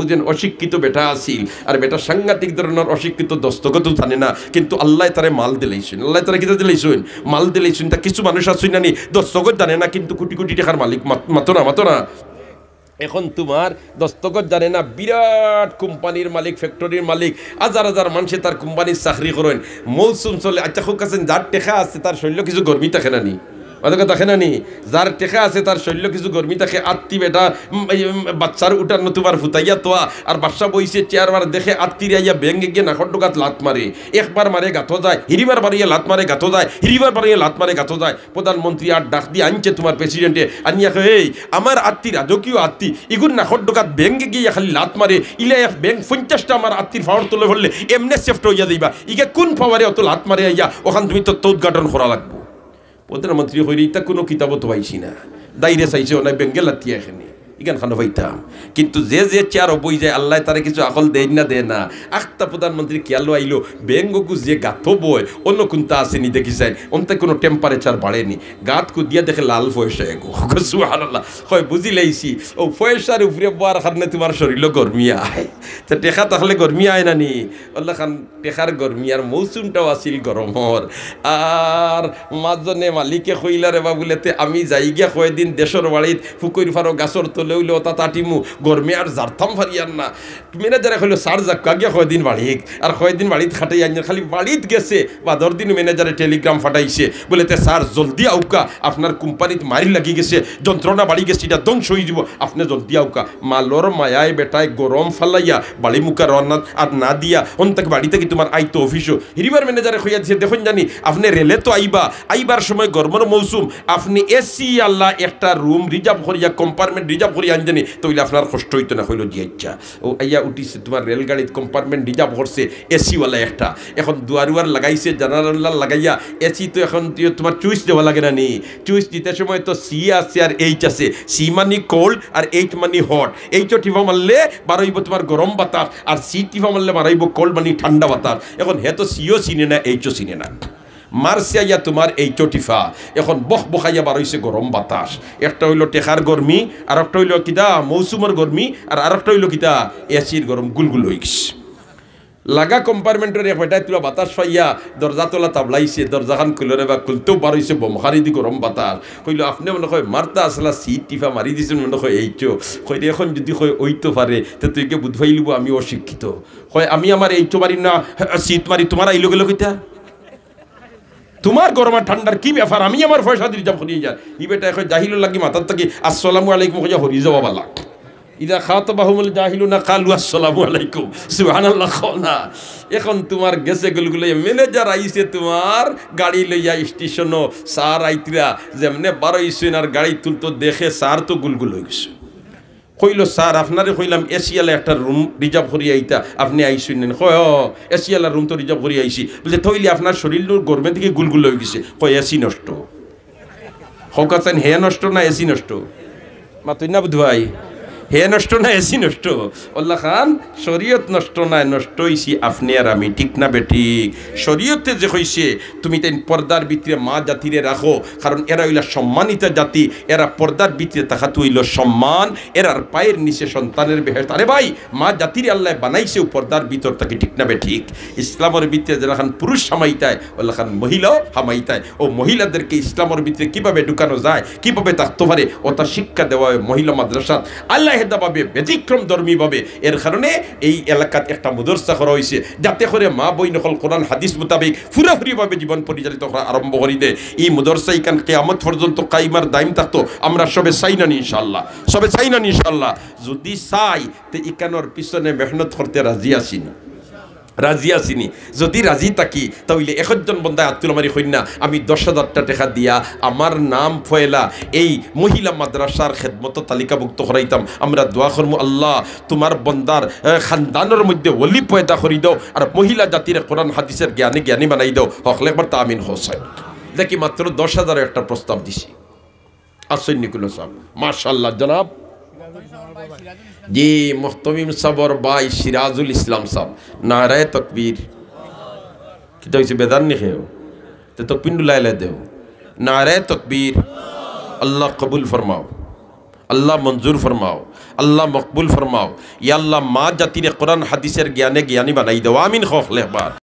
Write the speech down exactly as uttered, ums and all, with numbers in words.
বুঝেন, অশিক্ষিত বেটা আছিল, আর বেটা সাংঘাতিক ধরনর অশিক্ষিত, দস্তখতও জানে না, কিন্তু আল্লায় তারে মাল দিলাইছইন। আল্লায় তারে কিতা দিলাইছইন? মাল দিলাইছইন। তা কিছু মানুষ আছইন না নি, দস্তখত জানে না, কিন্তু কুটি কুটি টেকার মালিক। মাত-, মাতো না, মাতো না। এখন তুমার দস্তখত জানে না, বিরাট কোম্পানির মালিক, ফ্যাক্টরির মালিক, হাজার হাজার মানষে তার কোম্পানির চাকরি করইন, মৌসুম চলে। আচ্ছা, খুব কাছে যার টেকা আছে, তার শরীলো কিছু গরমি থাকে না নি? মাতো, থাকে না নি? যার টেকা আছে, তার শরীলো কিছু গরমি থাকে। আত্তি বেটা, উম, এই, উম, বাচ্চার উঠানো তুমার ফুতাইয়া তোয়া, আর বাদশা বইছে চেয়ার, আর দেখে আত্তিরে আইয়া ব্যাঙ এগিয়ে নাকর ডগাত লাত মারে, একবার মারে গাতো যায়, হিরিবার বাড়িয়ে লাত মারে গাতো যায়, হিরিবার বাড়িয়ে লাত মারে গাতো যায়। প্রধানমন্ত্রী আর ডাক দিয়া আনছে তুমার প্রেসিডেন্টে, আনিয়া কয়, "এই, আমার আত্তি, রাজকীয় আত্তি, ইগুর নাকর ডগাত ব্যাঙ এগিয়ে খালি লাত মারে, ইলা এক ব্যাঙ পঞ্চাশটা আমার আত্তির পাওর তলে পড়লে এমনে সেফট অইয়া যাইবা, ইগে কোন পাওয়ারে অত লাত মারে আইয়া, অখান তুমি তথ্য উদ্ঘাটন করা লাগবো।" প্রধানমন্ত্রী কইরে, "ইতা কুনু কিতাবো তো পাইছি না।" দাইরে চাইছে, "ও নাই, ব্যাঙে লাত্তিয়া এখানে, ইখান খানো পাইতাম।" কিন্তু যে যে চেয়ারো বই যায়, আল্লায় তারে কিছু আকল দেইন না, দেয় না। আখতা প্রধানমন্ত্রী খেয়ালো আইলো, ব্যাঙগু যে গাতো বয়, অন্য কুনতা আছে নি দেখি চাইন, অন্তে কুনু টেম্পারেচার বাড়ে নি। গাত কুদিয়া দেখে লাল পয়সা এগু। সুবহানাল্লাহ। কয়, "বুঝিলাইছি, অউ পয়সার উপরে বওয়ার কারণে তুমার শরীলো গরমি আয়।" তে টেকা থাকলে গরমি আয় না নি? অলাখান টেকার গরমি, আর মৌসুমটাও আছিল গরমর। আর মাজনে মালিকে কইলা, "রে বাবু, লেতে আমি যাইগিয়া কয়দিন দেশর বাড়িত, ফুকইর ফারো গাছর তলে অইলে অতা তাটিমু, গরমে আর যারতাম পারিয়ার না।" ম্যানেজারে কইলো, "স্যার যাউক্কা গিয়া কয়দিন বাড়িত।" আর কয়দিন বাড়িত খাটাই আনছইন, খালি বাড়িত গেছে, বাদর দিন ম্যানেজারে টেলিগ্রাম ফাটাইছে, বলে, "তে স্যার জলদি আউক্কা, আপনার কোম্পানিত মারি লাগি গেছে, যন্ত্রণা বাড়ি গেছে, ইটা ধ্বংস অইযিবো, আপনে জলদি আউক্কা।" মালর মায়ায় বেটায় গরম ফালাইয়া বাড়ি মুখা রওনা আর না দিয়া, অন থাকি বাড়ি থাকি তুমার আইতো অফিসো। হিরিবার ম্যানেজারে কইয়া দিছে, "দেখইন জানি, আপনে রেলে তো আইবা, আইবার সময় গরমর মৌসুম, আপনে এসি আলা একটা রুম রিজার্ভ করিয়া, কম্পার্টমেন্ট রিজার্ভ করিয়া আনইন জানি, তইলে আপনার কষ্ট অইতো না।" কইলো, "জি আচ্ছা।" অউ আইয়া উঠিছে, তুমার রেলগাড়িত কম্পার্টমেন্ট রিজার্ভ করছে, এসিওয়ালা একটা। এখন দুয়ার উয়ার লাগাইছে, জানালা লাগাইয়া, এসি তো এখন তুমার সুইচ দেওয়া লাগে না নি? সুইচ দিতে সময় তো সি আছে আর এইচ আছে। সি মানি কোল্ড আর এইচ মানি হট। এইচও টিপা মারলে বারইবো তুমার গরম বাতাস, আর সি টিপা মারলে বারইবো কোল্ড মানি ঠান্ডা বাতাস। এখন হে তো সিও চিনে না, এইচও চিনে না। মারছে আইয়া তুমার এইচও টিপা, এখন বকবকাইয়া বারইছে গরম বাতাস। একটা অইলো টেকার গরমি, আর একটা অইলো কিতা মৌসুমর গরমি, আর আরেকটা অইলো কিতা এসির গরম, গুলগুল অইগেছে। লাগা কম্পার্টমেন্টর এক বেটায় তুলা বাতাস পাইয়া দরজা তলা তাবলাইছে, দরজাখান খুলো রে বা, খুলতেউ বারইছে বমখারি দি গরম বাতাস। কইলো, "আপনে মনে কয় মারতা আসলা, সিট টিপা মারি দিছইন মনে কয় এইচও।" কইরে, "এখন যুদি কয় অইতো পারে, তে তুই কে বুঝ পাইলিবো আমি অশিক্ষিত।" কয়, "আমি আমার এইচও মারি না, সিট মারি, তুমার আইলো গেলো কিতা?" তুমার গরম আর ঠান্ডার কি ব্যাপার? আমি আমার পয়সা দি রিজার্ভ করি যার। ই বেটায় কয়, "জাহিলর লাগি মাথার থাকি আসসালামু আলাইকুম কইয়া হরি যাওয়া বালা।" ইযা খাতাবাহুমুল জাহিলুনা ক্বালু আসসালামু আলাইকুম। সুবহানাল্লাহ কও না। এখন তুমার গেছে গুলগুলাই, ম্যানেজার আইছে তুমার গাড়ি লইয়া স্টেশনো, স্যার আইতরা, যেমনে বারইছইন আর গাড়ি তুলতো দেখে স্যার তো গুলগুল অইগেছে। কইলো, "স্যার, আপনারে কইলাম এসিওয়ালা একটা রুম রিজার্ভ করি আইতা, আপনে আইছইন না নি?" কয়, "ও, এসিওয়ালা রুম তো রিজার্ভ করি আইছি।" বলে, "তাইলে আপনার শরীর গরমে দিকে গুলগুল অইগেছে।" কয়, "এসি নষ্ট।" কউক্কা চাইন, হে নষ্ট না এসি নষ্ট? মাতইন না বুধ ভাই, হে নষ্ট না এসি নষ্ট? অলাখান শরীয়ত নষ্ট নায়, নষ্ট অইছি আপনে আর আমি, ঠিক না বেঠিক? শরীয়তে যে কইছে, তুমি তাইন পর্দার ভিতরে মা জাতিরে রাখো, কারণ এরা অইলা সম্মানিতা জাতি, এরা পর্দার ভিতরে থাকাত অইলো সম্মান, এরার পায়ের নিচে সন্তানের বেহেশত। আরে ভাই, মা জাতিরে আল্লায় বানাইছেউ পর্দার ভিতর থাকি, ঠিক না বেঠিক? ইসলামর ভিতরে যেলাখান পুরুষ হামাইতায়, অলাখান মহিলাও হামাইতায়। অউ মহিলাদেরকে ইসলামর ভিতরে কিভাবে ঢুকানো যায়, কিভাবে থাকতো পারে, অতা শিক্ষা দেওয়া অয় মহিলা মাদ্রাসাত আলাদাভাবে, ব্যতিক্রমধর্মীভাবে। এর কারণে এই এলাকাত একটা মাদ্রাসা করা অইছে, যাতে করে মা বইন অকল কোরআন হাদিস মোতাবেক পুরাপুরিভাবে জীবন পরিচালিত করা আরম্ভ করি দেয়। ই মাদ্রাসা ইখান কিয়ামত পর্যন্ত কায়েম আর দায়েম থাকতো, আমরা সবে চাই না নি ইনশাআল্লাহ? সবে চাই না নি ইনশাআল্লাহ? যুদি চাই, তে ইখানর পিছনে মেহনত করতে রাজি আছি না? রাজি আছি নি? যুদি রাজি থাকি, তা অইলে একজন বন্দায় আত তুলা মারি কইন না, "আমি দশ হাজারটা টেকা দিয়া আমার নাম পয়লা এই মহিলা মাদ্রাসার খেদমতো তালিকাভুক্ত করাইতাম।" আমরা দোয়া করমু, "আল্লাহ, তুমার বন্দার, এ, খানদানর মধ্যে ওলি পয়দা করি দেও, আর মহিলা জাতিরে কোরআন হাদিসের জ্ঞানে জ্ঞানী বানাই দেও।" হকলে একবার তা আমিন কও চাই। দেখি, মাত্র দশ হাজারো একটা প্রস্তাব দিছি। আছইন নি কুনু সাব? মাশাআল্লাহ, জনাব। জি, মুহতমিম সাবর ভাই সিরাজুল ইসলাম সাব। নারায়ে তকবীর। কিতা অইছে, বেজার নি কেউ? তে তকবীর ডুলাইলে দেও। নারায়ে তকবীর। আল্লাহ কবুল ফরমাও। আল্লাহ মঞ্জুর ফরমাও, আল্লাহ মকবুল ফরমাও। ইয়া আল্লাহ, মা জাতিরে কোরআন হাদিসের জ্ঞানে জ্ঞানী বানাই দেও। আমিন কও একবার।